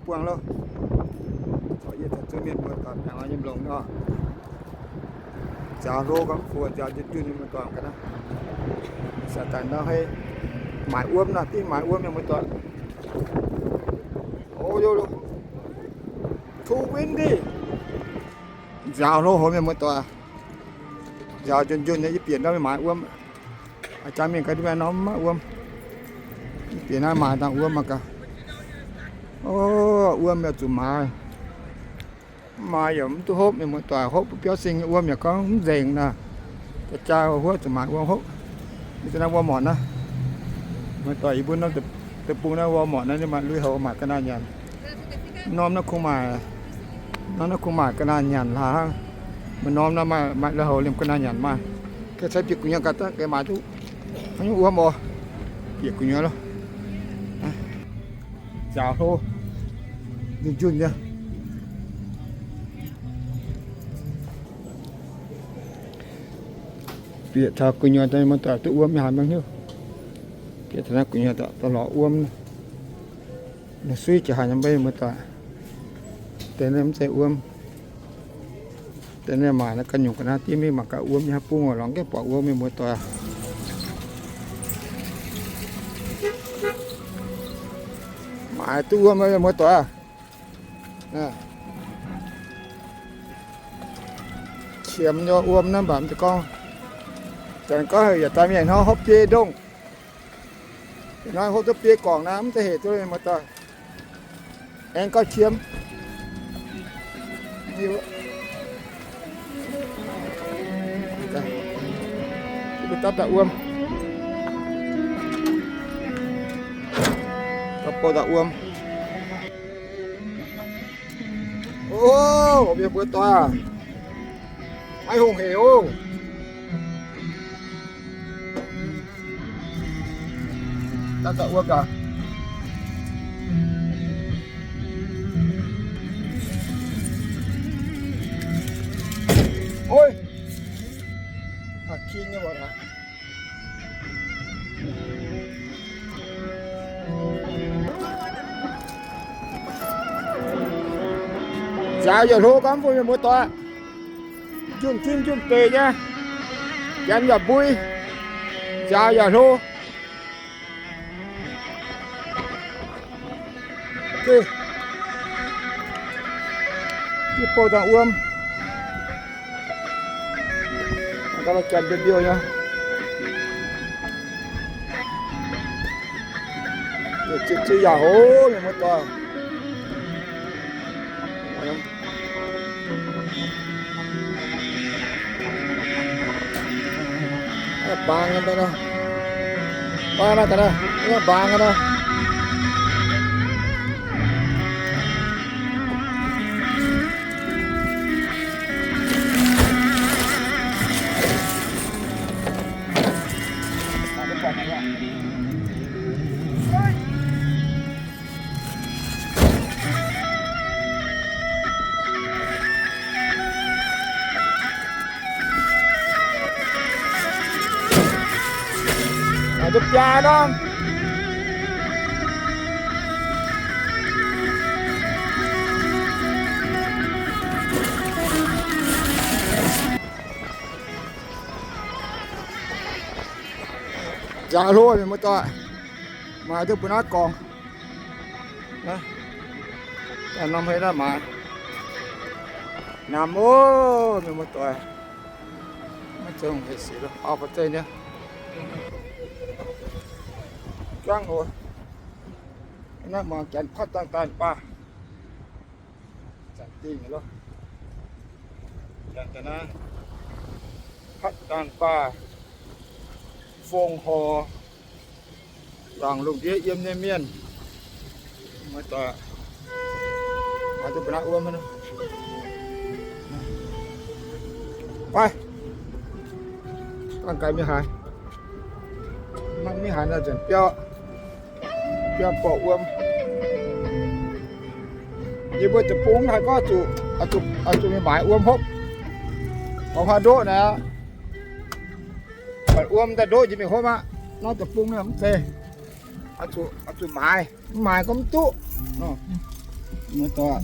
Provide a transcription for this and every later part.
Buangh loh. Corc yie caux zuov mienh muoz-doic baengh orn nyei longx nor. Nziaaux hlo gorngv fuoqv nziaaux njunh njunh nyei muoz-doic ga'naaiv. Saadaaix ndau hei maaiz wuom nor, dingh maaiz wuom nyei muoz-doic. O, too windy. Nziaaux hlo hov mienh muoz-doic. Nziaaux njunh njunh nyei, yie bieqc ndau mingh maaiz wuom. A'jang mienh gaax, mv norm maiv wuom. Yie bieqc naaiv maaiz dangh wuom mangc gaax. O, wuom yaac zuqc maaiz. Mv maaiz yaac mv duqv hopv mienh muoz-doic, hopv bun biauv sing nyei wuom yaac gorngv mv nzengc naaic. Jaa-jaa huov zuqc maaiz wuom hopv. Mv deix naaiv wuom morc naaiv. Muoz-doic, yie mbuo norm deic-bung naaiv wuom morc naaiv, ninh maaih lui-houx maaic ga'naaiv nyanc. Norm naaiv kungx maaic, norm naaiv kungx maaic ga'naaiv nyanc hlaax hnangv. Maaih norm naaiv maaih lui-houx liemh ga'naaiv nyanc maaih. Ga'naaiv bieqc gu'nyuoz gaax daaih ga'maaic duqv haaix nyungc wuom oc. Bieqc gu'nyuoz loh. Nziaaux hlo, njunh njunh nyei. Bieqc taux gu'nyuoz daaih muoz-doic duqv wuom nyei haaix maiv hiuv. Bieqc taux naaiv gu'nyuoz daaih lorz wuom. Ninh suiv jiex haaix nyungc maiv muoz-doic. Deix naaiv mv zeiz wuom. Deix naaiv maaic naaiv ganh nyungc ga'naaiv diev mingh mangc gaax wuom nyei haaix bung oc, lorngx gaengh buatc wuom mienh muoz-doic. Maaic duqv wuom mienh muoz-doic. Qiemx nyei wuom naaiv mv baac mv zeiz gorngv, janx gorngv heuc yietc daaih mienh hnangv hopv biei ndongh. Ih hnoi hopv duqv biei gorngc naaiv mv zeiz hec duqv mienh muoz-doic. Aengx gauh qiemx. Mbuo dapv daaih wuom. Dapv bouh daaih wuom. O, mienh muoz-doic, maiv hungh hec oc. Dapv daaih wuom gaax. Oi, a'king nyei mv baac. Nziaaux yaac hlo gorngv mbuo mienh muoz-doic. Njunh tim njunh deic nyei. Janx yaac mbui. Nziaaux yaac hlo. Div bouh dangh wuom. Gauh janx mbiouh mbiouh nyei. Ziouc yaac hlo, mienh muoz-doic. Baang nyei mv baac nor, baang naaiv ga'naaiv, baang ga'naaiv. Aa, duqv biaa nor. Nziaaux hlo, mienh muoz-doic. Maaiz duqv mbuo naaiv gorngx. Norm hei naaiv maaiz. Namx oc, mienh muoz-doic. Maiv zeiz hungh hec sic lo, auv ba'zeiv nyei. Juangv oc. Naaiv mangc janx patv dangh daaih baac. Zanc dingh loh. Janx daaih naaiv patv dangh baac, fong horc, laangc lungh ndiev yiem nyei mienh. Maiv doic, maiv duqv ba'naqv wuom. Fai, ganh gaax mingh haaix, mangc mingh haaix nor nzengc biauv. Biauv borqc wuom. Yie mbuo deic-bung haaix gorngv zuqc, zuqc mingh maaiz wuom hopv. Gorngv haaix ndoqv naaic, buatc wuom daaih ndoqv njiec mingh hopv aqv. Norm deic-bung naaic mv zeiz, zuqc maaiz, mv maaiz gorngv mv duqv. Muoz-doic,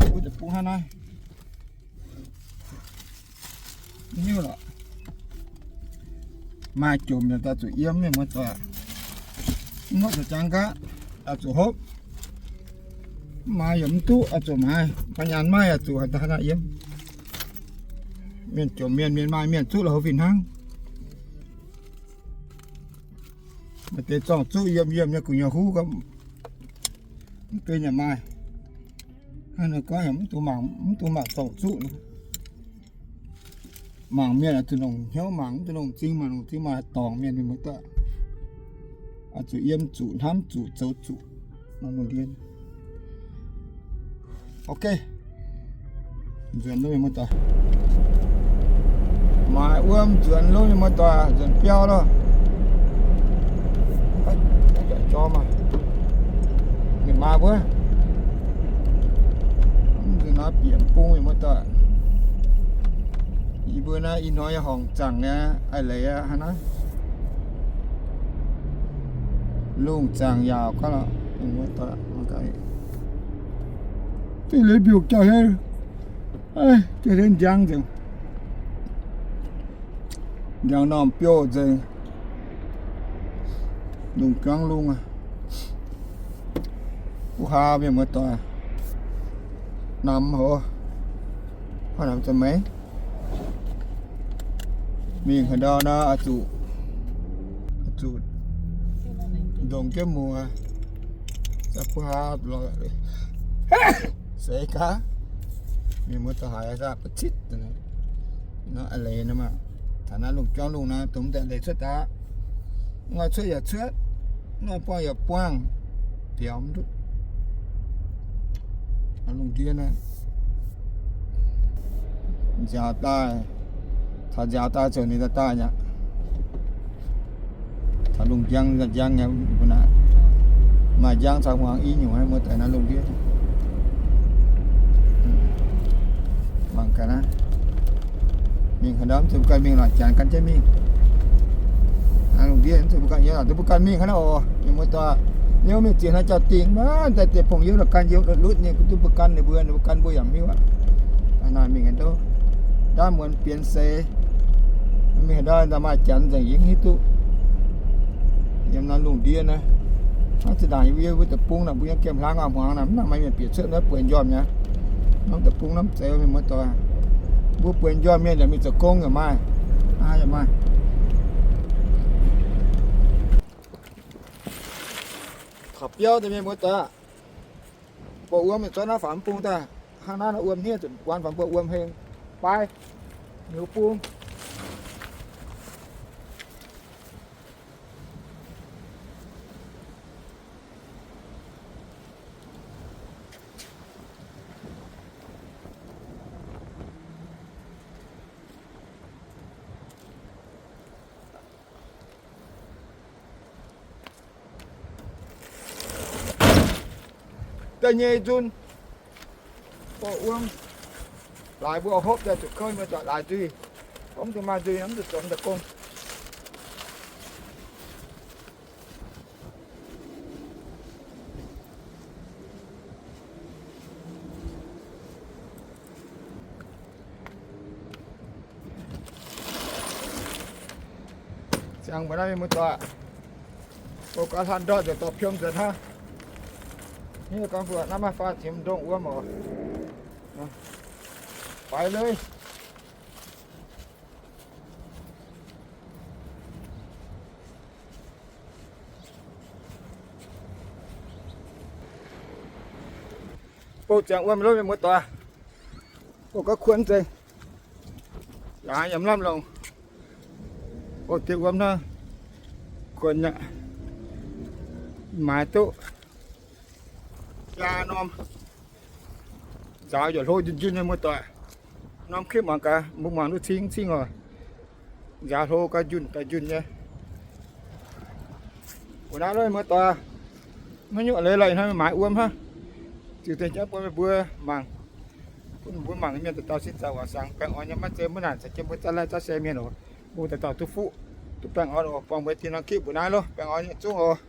mbuo deic-bung hnangv naaiv. Mv hiuv lorqc. Maaih jomc yaac daaih zuqc yiem mienh muoz-doic. Mv hopv zuqc jangx nqaatv, oix zuqc hopv. Mv maaih yaac mv duqv, oix zuqc maaiz. Ba'nyanc maaih yaac zuqc haaix dauh haaix dauh yiem. Mienh jomc mienh, mienh maaih mienh zuqv la'hov fih hnangv. Maaih deix zorng-zuqv yiem yiem nyei gu'nyuoz huv gorngv mv benx yaac maaih. Hnangv nor gorngv yaac mv dungx mangc, mv dungx mangc zorng-zuqv nor. Mangc mienh oix zuqc longc hnyouv mangc, mv dungx longc m'zing mangc, longc m'zing mangc haih dorngc mienh, mienh muoz-doic. Oix zuqc yiem zuqc, hnamv zuqc, zoux zuqc. Nor lungh ndiev. Ok. Nzuonx lov mienh muoz-doic. Maaiz wuom nzuonx lov mienh muoz-doic, nzuonx biauv lov. Jorm aac. Ninh maa mbuo. Mv nzuonx naaiv bieqc bung mienh muoz-doic. Yie mbuo naaiv ih hnoi yaac horngc zaangc nyei, a'leiz aqv hnangv naaiv. Lungh zaangc yaauc gaax lorqc, mienh muoz-doic. Duqv leiz mbiungc jauv-hlen, jauv-hlen njang nzengc. Njang normh biouv nzengc. Lungh juangv lungh aqv. Wuov haa mienh muoz-doic, namx hoc, hnangv namx za'maengx. Mingh haaix ndau naaiv oix zuqc, oix zuqc ndongc jienv muoz, za'gengh seix gaax. Mienh muoz-doic haiz zaqc ba'citv. Nor a'leiz nor maah, taux naaiv lungh juangv lungh naaiv, dongh mv deix leiz cuotv daaih, mv oix cuotv yaac cuotv, mv oix buangh yaac buangh, biaux mv ndutv. Lungh ndiev naaiv nziaaux daaih, taux nziaaux daaih ziouc ninh daaih daaih mi'aqv. Taux lungh njang, njang nyei mbuo naaic, maaih njang caux hmuangx i nyungc muoz-doic naaiv lungh ndiev. Mangc gaax naaiv. Mingh haaix ndau mv zuqc mbuo ganh mingh lorqc, janx gan jienv mingh. Naaiv lungh ndiev mv zuqc mbuo ganh yiem lorqc, mbuo ganh mingh hnangv naaiv oc. Mienh muoz-doic, niouv mingh ziex hnoi jauv-dingh maiv daaih deix pongx yiem lorqc, gan yiem lutv nyei, duqv mbuo gan ninh mbuo, ninh mbuo gan mbuo yaac mv hiuv aqv. Naaiv mingh haaix ndau, ndaamv muonz bienx seix, mingh haaix ndau maaih janx nzengc yie mv hiuv duqv. Yiem naaiv lungh ndiev naaiv, hnangv zinh ndaangc yie mbuo deic-bung naaic, mbuo yiem gemh hlang aav hmuangx naaic, mv nangc maaih mienh bieqc cuotv naaiv bueix njormh nyei. Norm deic-bung norm zeix mienh muoz-doic, mbuo bueix njormh mienh yaac mingh zoux gong yaac maaih, yaac maaih. Taux biauv deix mienh muoz-doic, buatc wuom zorqv naaiv faaux mv bung daaih, hnangv naaiv wuom hniev zuqc waan faaux mbuo wuom heng, baaix, niuz bung. Da'nyeic nzunc, buatc wuom, laaix mbuo hopv daaih zuqc kouv, mbuo zuqc laaix nzuih, mv zuqc maaih nzuih mv zuqc zoux daaih gong. Ziangx mbuo naaiv mienh muoz-doic, mbuo gaax hlan ndortv nzengc dorh piom nzuonx hnangv. Hnangv gorngv mbuo naaiv maaih faah ziemx ndongh wuom oc. Faix leiz. Bouh ziangx wuom lov mienh muoz-doic. Bouh gauh kuonx nzengc. Laangz yaac mv lamh longc. Bouh deix wuom hnangv. Kuonx aqv. Maaiz duqv jaa norm. Nzaaux yaac hlo njunh njunh nyei muoz-doic. Norm klipv mangc gaax, mbuo mangc duqv cing cing oc. Nzaaux hlo gauh njunh daaih njunh nyei. Wuov naaiv lov mienh muoz-doic, maiv nyungc leiz lorqc, ih hnoi maaiz wuom hnangv. Ziux deix jauv bun meih mbuo mangc. Bun mbuo mangc mienh dauh dauh sin zaangc waac saangx. Baengh orn nyei, maiv zeiz mbuo naaic caux jienv mbuo zaav laih zaav se mienh oc. Bun dauh dauh duqv fuqv, duqv baengh orn oc. Buangh mbuo tin norm klipv mbuo naaiv lov, baengh orn nyei zungv oc.